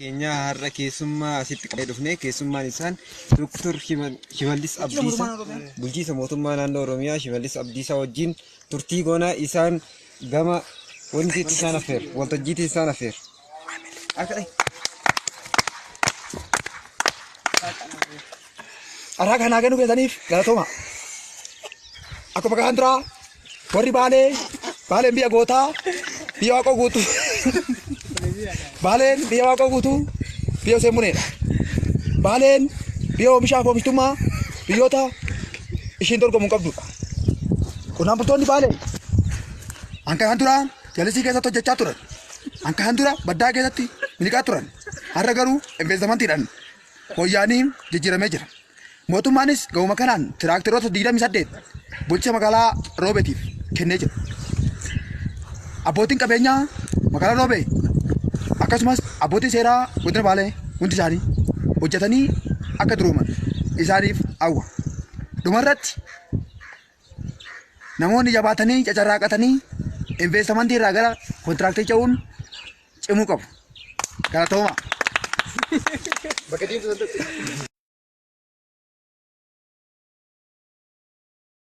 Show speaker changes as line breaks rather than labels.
Keenyaa har'a keessummaa asitti qabee dhufne keessummaan isaan Dooktar Shimallis Abdiisaa bulchiisa mootummaa naannoo Oromiyaa Shimallis Abdiisaa wajjin turtii goonaa isaan gama wanti isaan affeer waltajjiitti isaan affeer.
Har'a kanaa kennu keessaniif galatooma. Akkuma kanaan duraa warri Baalee Baaleen biyya gootaa biyya waaqoo guutuu Baaleen biyya waaqoo guutuu biyya Hussein Muneedha. Baaleen biyya oomishaaf oomishtummaa biyyoota ishiin dorgomu hin qabdudha. Qonnaan bultoonni Baalee hanka kan duraa jallisii keessatti hojjechaa turan. Hanka kan dura baddaa keessatti miliqaa turan. Har'a garuu investimantiidhaan fooyya'anii jijjiiramee jira. Mootummaanis gahuma kanaan tiraaktaroota 28 bulchiinsa magaalaa Roobeetiif kennee jira. Abbootiin qabeenyaa magaalaa Roobee akkasumas abbootiin seeraa godina Baalee hundi isaanii hojjetanii akka durooman isaaniif hawwa. Dhumarratti namoonni jabaatanii cacarraaqatanii investimantii irraa gara kontiraaktii ce'uun cimuu qabu. Galatooma.